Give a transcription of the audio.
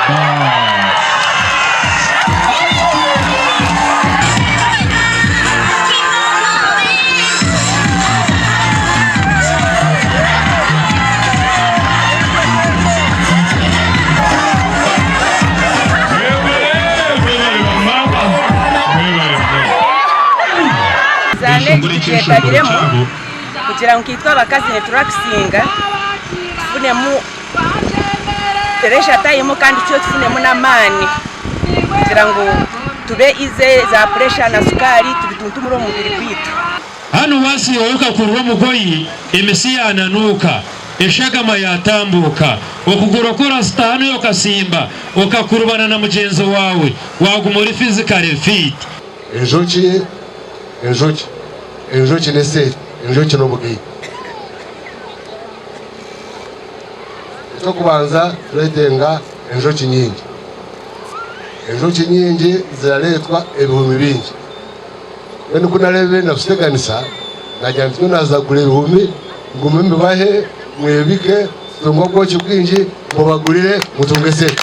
Emizaano egi tugyetabiremu kugira ngu nkaitwe abakazi niturakisinga tufunemu leisure time kandi tutyo tufunemu n'amaani kugira ngu tube easy za pressure na sukaari tubituntumure omu mubiri gwaitu. Hanu wasiihaho okakurura omugoyi, emisi yaananuuka, eshagama yaatambuuka, okuguru oku orasita hanu okasimba, okakurubana na mugyenzi waawe, waaguma ori physically fit. Enjoki, enjoki, enjoki n'esente, enjoki n'obugaiga. Eky'okubanza turetenga enjoki nyingi. Enjoki nyingi zirareetwa ebihumi bingi. Mbwenu ku nareebire ndakuteganisa, nagira nti nyowe naaza kugura ebihumi ngume mbibahe mwebike tutunge obwoki bwingi mubagurire mutunge esente.